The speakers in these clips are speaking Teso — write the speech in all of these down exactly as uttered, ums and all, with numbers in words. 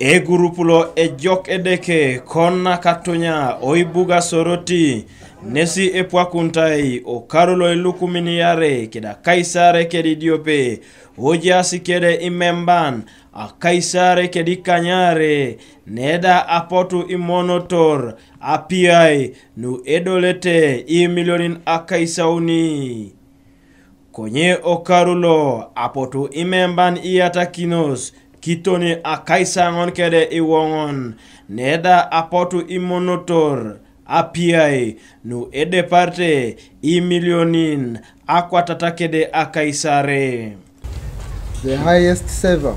Egurup lo ejok Edeke kona Katunya oibuga Soroti, nesi epwakuntai okaru lo ilukumin iare keda akaisare keda idiope, ojaasi kede imemban akaisare keda ikanyare, neda apotu imonotor apiai nu edolete imilionin akaisauni. Konye okaru lo apotu imemban iyatakinos kitoni akaisaŋon kede iwoŋon, neda apotu imonotor apiai nu edeparte imilionin akwatata kede akaisare. The highest saver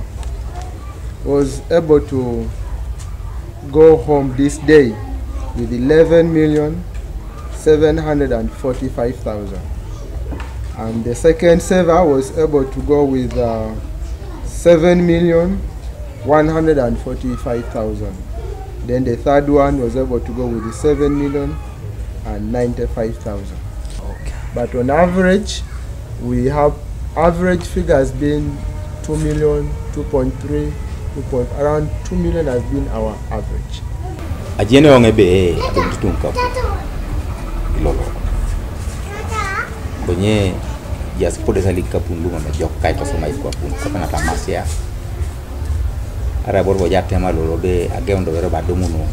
was able to go home this day with eleven million seven hundred and forty-five thousand. And the second saver was able to go with uh, seven million one hundred and forty-five thousand. Then the third one was able to go with the seven million and ninety-five thousand. Okay. But on average, we have average figure has been two million, two point three, two point, around two million has been our average. Ajene onge be adum tutum kapu ilolo. Konye jas pode sali kapu luma me jok kai to suma ikwa pun kapana tamasia. Ara bor bo jatema lolo be agem do bere badumuno.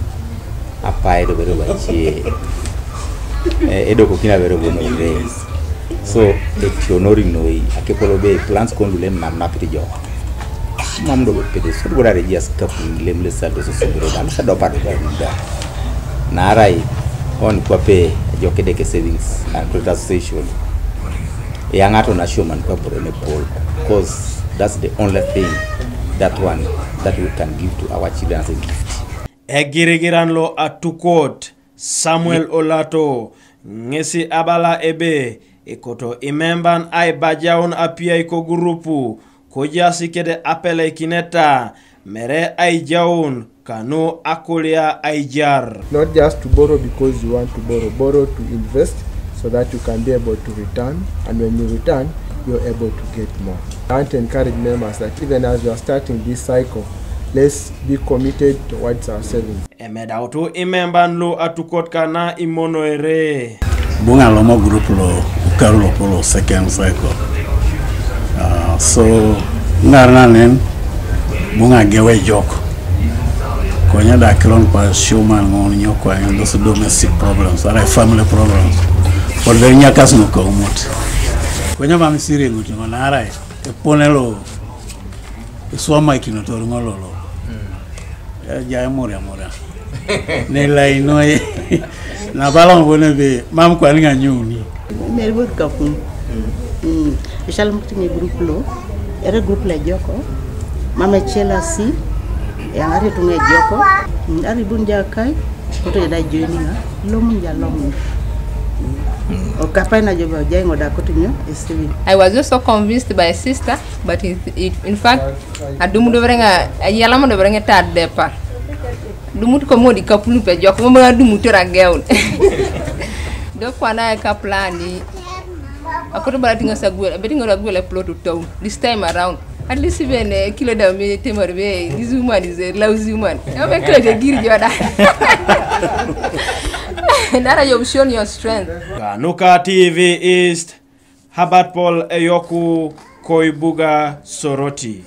Apae do bere bachie. Eh, edo kokina bere bono ire. So etionori noi akepolo be plans kondu lem nam napiti jo. Mam do pede so do regias kapun lem le saldo so so bere ba sa do pado da. Narai on kwape jo kede ke savings and credit association. Yang ato na show man kwa bore ne pol, cause that's the only thing that one that we can give to our children as a gift. Egirigiran lo atukot Samuel Olato ŋesi abala ebe ekoto imemban aibajaun apiai ko gurupu kojasi kede apeleikineta mere aijaun kanu akulia aijar. Not just to borrow because you want to borrow, borrow to invest so that you can be able to return, and when you return, you're able to get more. I want to encourage members that even as we are starting this cycle, let's be committed towards our savings. Emedautu imemban lu atukot kana imonoere. Bunga lomo group lo ukaru lo polo second cycle. Uh, so ngarna nen bunga gewe jok. Konya da kilon pa human ngon nyo kwa nyo those domestic problems, ara family problems. But very nyakas no ka umot. Konya ba mi siri nguti ngona ara e pone lo iswama ikino tor ngololo. Ya ja mura mura. Ne lai no e. Na bala mo ne be mam kwa ni nganyuni. Meri bot kapun. Mm. Ishal mukti ni group lo. Ere group la joko. Mama chela si. Ya ngari tunga joko. Mm, ari bun ja kai. Koto ya da joining ha. Lomun ja lomun. O kapai na joba jai ngoda koto nyo. Estevi. I was just so convinced by a sister, but it, it, in fact, adumu do berenga, ayala mo do berenga ta depa. Dumut ko modi kapulu pe jok mo ma dumut ra gewn. Do kwana e kaplani. Akoto bala tinga sagwel, beti ngora gwel plot to town this time around. At least even a kilo da me temar be, this woman is a lousy woman. Ya me kilo de gir joda. Nara, you've shown your strength. Kanuka T V East, Herbert Paul Eyoku, Koibuga, Soroti.